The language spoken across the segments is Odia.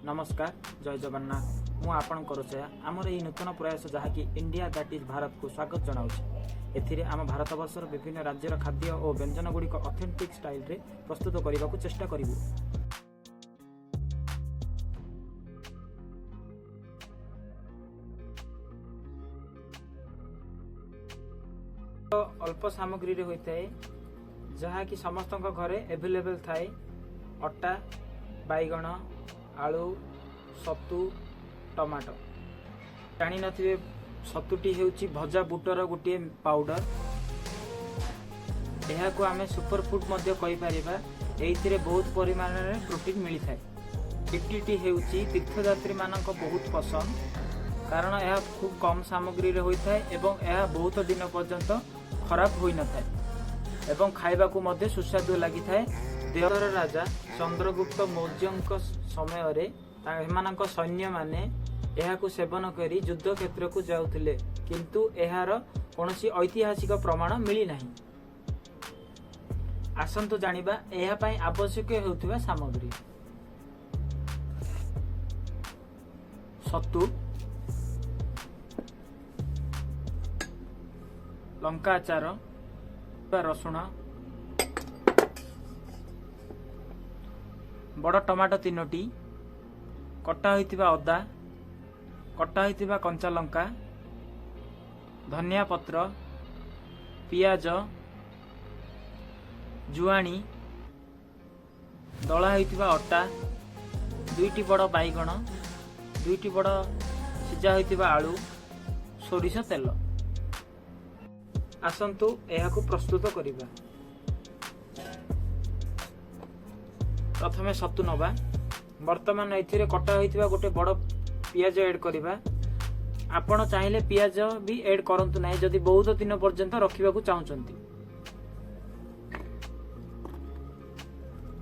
ନମସ୍କାର, ଜୟ ଜଗନ୍ନାଥ। ମୁଁ ଆପଣଙ୍କ ରୋଷେୟା ଆମର ଏହି ନୂତନ ପ୍ରୟାସ, ଯାହାକି ଇଣ୍ଡିଆ that is ଭାରତକୁ ସ୍ୱାଗତ ଜଣାଉଛି। ଏଥିରେ ଆମ ଭାରତବର୍ଷର ବିଭିନ୍ନ ରାଜ୍ୟର ଖାଦ୍ୟ ଓ ବ୍ୟଞ୍ଜନ ଗୁଡ଼ିକ ଅଥେଣ୍ଟିକ୍ ଷ୍ଟାଇଲରେ ପ୍ରସ୍ତୁତ କରିବାକୁ ଚେଷ୍ଟା କରିବୁ। ଅଳ୍ପ ସାମଗ୍ରୀରେ ହୋଇଥାଏ, ଯାହାକି ସମସ୍ତଙ୍କ ଘରେ ଆଭେଲେବଲ୍ ଥାଏ: ଅଟା, ବାଇଗଣ, ଆଳୁ, ସତୁ, ଟମାଟୋ। ଜାଣିନଥିବେ, ସତୁଟି ହେଉଛି ଭଜା ବୁଟର ଗୋଟିଏ ପାଉଡର। ଏହାକୁ ଆମେ ସୁପରଫୁଡ୍ ମଧ୍ୟ କହିପାରିବା। ଏଇଥିରେ ବହୁତ ପରିମାଣରେ ପ୍ରୋଟିନ୍ ମିଳିଥାଏ। ଇଡଲିଟି ହେଉଛି ତୀର୍ଥଯାତ୍ରୀମାନଙ୍କ ବହୁତ ପସନ୍ଦ, କାରଣ ଏହା ଖୁବ୍ କମ୍ ସାମଗ୍ରୀରେ ହୋଇଥାଏ ଏବଂ ଏହା ବହୁତ ଦିନ ପର୍ଯ୍ୟନ୍ତ ଖରାପ ହୋଇନଥାଏ ଏବଂ ଖାଇବାକୁ ମଧ୍ୟ ସୁସ୍ୱାଦୁ ଲାଗିଥାଏ। ଦେହର ରାଜା ଚନ୍ଦ୍ରଗୁପ୍ତ ମୌର୍ଯ୍ୟଙ୍କ ସମୟରେ ଏମାନଙ୍କ ସୈନ୍ୟମାନେ ଏହାକୁ ସେବନ କରି ଯୁଦ୍ଧ କ୍ଷେତ୍ରକୁ ଯାଉଥିଲେ, କିନ୍ତୁ ଏହାର କୌଣସି ଐତିହାସିକ ପ୍ରମାଣ ମିଳିନାହିଁ। ଆସନ୍ତୁ ଜାଣିବା ଏହା ପାଇଁ ଆବଶ୍ୟକ ହେଉଥିବା ସାମଗ୍ରୀ। ସତୁ, ଲଙ୍କା ଆଚାର, ରସୁଣ, ବଡ଼ ଟମାଟୋ ତିନୋଟି, କଟା ହୋଇଥିବା ଅଦା, କଟା ହୋଇଥିବା କଞ୍ଚା ଲଙ୍କା, ଧନିଆ ପତ୍ର, ପିଆଜ, ଜୁଆଣି, ଦଳା ହୋଇଥିବା ଅଟା, ଦୁଇଟି ବଡ଼ ବାଇଗଣ, ଦୁଇଟି ବଡ଼ ସିଝା ହୋଇଥିବା ଆଳୁ, ସୋରିଷ ତେଲ। ଆସନ୍ତୁ ଏହାକୁ ପ୍ରସ୍ତୁତ କରିବା। ପ୍ରଥମେ ସତୁ ନବା। ବର୍ତ୍ତମାନ ଏଥିରେ କଟା ହୋଇଥିବା ଗୋଟେ ବଡ଼ ପିଆଜ ଏଡ୍ କରିବା। ଆପଣ ଚାହିଁଲେ ପିଆଜ ବି ଏଡ୍ କରନ୍ତୁ ନାହିଁ, ଯଦି ବହୁତ ଦିନ ପର୍ଯ୍ୟନ୍ତ ରଖିବାକୁ ଚାହୁଁଛନ୍ତି।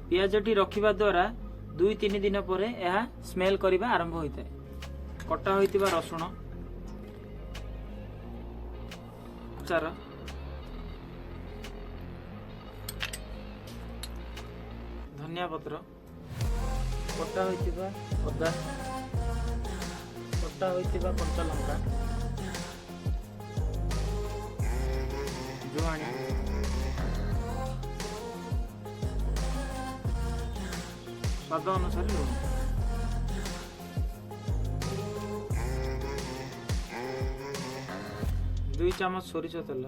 ପିଆଜଟି ରଖିବା ଦ୍ୱାରା 2-3 ଦିନ ପରେ ଏହା ସ୍ମେଲ କରିବା ଆରମ୍ଭ ହୋଇଥାଏ। କଟା ହୋଇଥିବା ରସୁଣ, ଆଚାର, ଧନିଆ ପତ୍ର, କଟା ହୋଇଥିବା ଅଦା, କଟା ହୋଇଥିବା କଞ୍ଚା ଲଙ୍କା, ଜୁଆଣି, ସ୍ୱାଦ ଅନୁସାରେ ଲୁଣ। 2 ଚାମଚ ସୋରିଷ ତେଲ।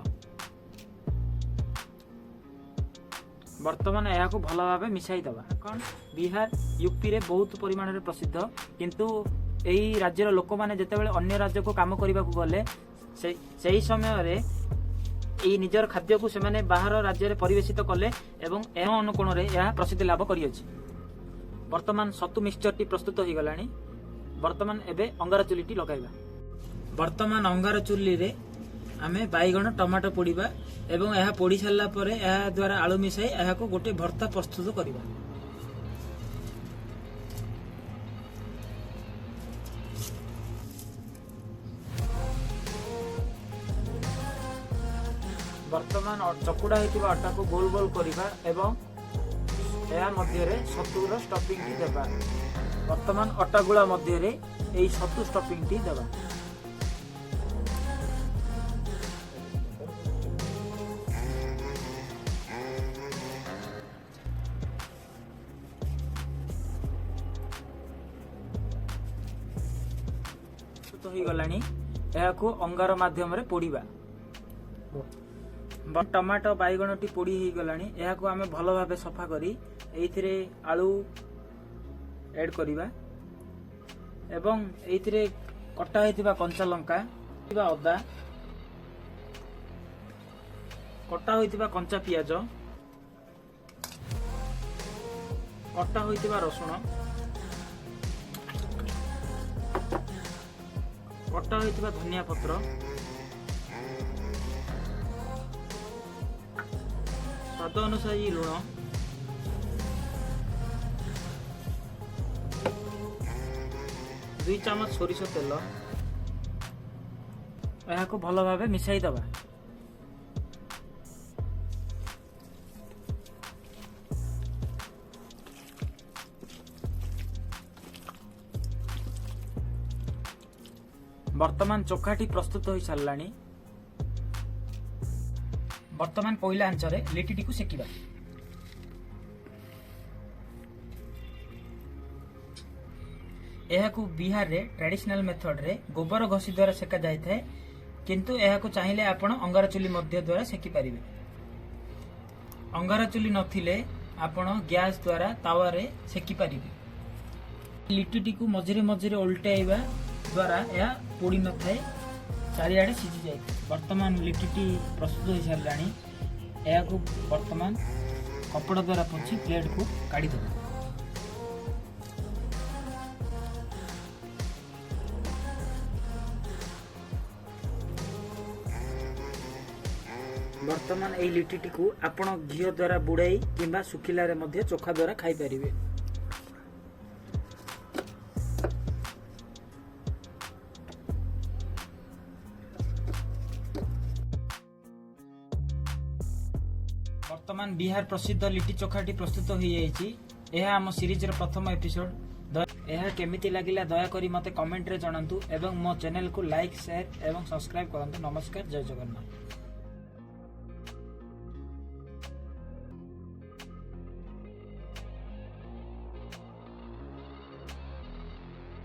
ବର୍ତ୍ତମାନ ଏହାକୁ ଭଲ ଭାବେ ମିଶାଇ ଦେବା। କ'ଣ ବିହାର, ୟୁପିରେ ବହୁତ ପରିମାଣରେ ପ୍ରସିଦ୍ଧ, କିନ୍ତୁ ଏହି ରାଜ୍ୟର ଲୋକମାନେ ଯେତେବେଳେ ଅନ୍ୟ ରାଜ୍ୟକୁ କାମ କରିବାକୁ ଗଲେ, ସେହି ସମୟରେ ଏହି ନିଜର ଖାଦ୍ୟକୁ ସେମାନେ ବାହାର ରାଜ୍ୟରେ ପରିବେଷିତ କଲେ ଏବଂ ଏହା ଅନୁକୋଣରେ ଏହା ପ୍ରସିଦ୍ଧି ଲାଭ କରିଅଛି। ବର୍ତ୍ତମାନ ସତୁ ମିକ୍ସଚରଟି ପ୍ରସ୍ତୁତ ହୋଇଗଲାଣି। ବର୍ତ୍ତମାନ ଏବେ ଅଙ୍ଗାର ଚୁଲିଟି ଲଗାଇବା। ବର୍ତ୍ତମାନ ଅଙ୍ଗାର ଚୁଲିରେ ଆମେ ବାଇଗଣ, ଟମାଟୋ ପୋଡ଼ିବା ଏବଂ ଏହା ପୋଡ଼ି ସାରିଲା ପରେ ଏହା ଦ୍ୱାରା ଆଳୁ ମିଶାଇ ଏହାକୁ ଗୋଟେ ଭର୍ତ୍ତା ପ୍ରସ୍ତୁତ କରିବା। ବର୍ତ୍ତମାନ ଚକୁଡ଼ା ହୋଇଥିବା ଅଟାକୁ ଗୋଲ ଗୋଲ କରିବା ଏବଂ ଏହା ମଧ୍ୟରେ ସତୁର ଷ୍ଟଫିଂଟି ଦେବା। ବର୍ତ୍ତମାନ ଅଟା ଗୁଳା ମଧ୍ୟରେ ଏହି ସତୁ ଷ୍ଟଫିଂଟି ଦେବା। ପ୍ରସ୍ତୁତ ହୋଇଗଲାଣି। ଏହାକୁ ଅଙ୍ଗାର ମାଧ୍ୟମରେ ପୋଡ଼ିବା। ଟମାଟୋ, ବାଇଗଣଟି ପୋଡ଼ି ହେଇଗଲାଣି। ଏହାକୁ ଆମେ ଭଲ ଭାବେ ସଫା କରି ଏଇଥିରେ ଆଳୁ ଏଡ୍ କରିବା ଏବଂ ଏଇଥିରେ କଟା ହୋଇଥିବା କଞ୍ଚା ଲଙ୍କା, ଥିବା ଅଦା, କଟା ହୋଇଥିବା କଞ୍ଚା ପିଆଜ, କଟା ହୋଇଥିବା ରସୁଣ, କଟା ହୋଇଥିବା ଧନିଆ ପତ୍ର, ସ୍ୱାଦ ଅନୁସାରେ ଲୁଣ, 2 ଚାମଚ ସୋରିଷ ତେଲ। ଏହାକୁ ଭଲ ଭାବେ ମିଶାଇ ଦେବା। ବର୍ତ୍ତମାନ ଚୋଖାଟି ପ୍ରସ୍ତୁତ ହୋଇସାରିଲାଣି। ବର୍ତ୍ତମାନ କୋଇଲା ଆଞ୍ଚରେ ଲିଟିଟିକୁ ସେକିବା। ଏହାକୁ ବିହାରରେ ଟ୍ରାଡିସନାଲ ମେଥଡରେ ଗୋବର ଘଷି ଦ୍ୱାରା ସେକା ଯାଇଥାଏ, କିନ୍ତୁ ଏହାକୁ ଚାହିଁଲେ ଆପଣ ଅଙ୍ଗାର ଚୁଲି ମଧ୍ୟ ଦ୍ୱାରା ସେକି ପାରିବେ। ଅଙ୍ଗାର ଚୁଲି ନଥିଲେ ଆପଣ ଗ୍ୟାସ୍ ଦ୍ୱାରା ତାୱାରେ ସେକି ପାରିବେ। ଲିଟିଟିକୁ ମଝିରେ ମଝିରେ ଓଲଟାଇବା ଦ୍ୱାରା ଏହା ପୋଡ଼ି ନଥାଏ, ଚାରିଆଡ଼େ ସିଝି ଯାଇଥାଏ। ବର୍ତ୍ତମାନ ଲିଟିଟି ପ୍ରସ୍ତୁତ ହୋଇସାରିଲାଣି। ଏହାକୁ ବର୍ତ୍ତମାନ କପଡ଼ା ଦ୍ୱାରା ପୋଛି ପ୍ଲେଟକୁ କାଢ଼ିଦେବା। ବର୍ତ୍ତମାନ ଏହି ଲିଟିଟିକୁ ଆପଣ ଘିଅ ଦ୍ୱାରା ବୁଡ଼ାଇ କିମ୍ବା ଶୁଖିଲାରେ ମଧ୍ୟ ଚୋଖା ଦ୍ୱାରା ଖାଇପାରିବେ। ବର୍ତ୍ତମାନ ବିହାର ପ୍ରସିଦ୍ଧ ଲିଟି ଚୋଖାଟି ପ୍ରସ୍ତୁତ ହୋଇଯାଇଛି। ଏହା ଆମ ସିରିଜର ପ୍ରଥମ ଏପିସୋଡ। ଏହା କେମିତି ଲାଗିଲା, ଦୟାକରି ମୋତେ କମେଣ୍ଟରେ ଜଣାନ୍ତୁ ଏବଂ ମୋ ଚ୍ୟାନେଲକୁ ଲାଇକ୍, ସେୟାର ଏବଂ ସବସ୍କ୍ରାଇବ୍ କରନ୍ତୁ। ନମସ୍କାର, ଜୟ ଜଗନ୍ନାଥ।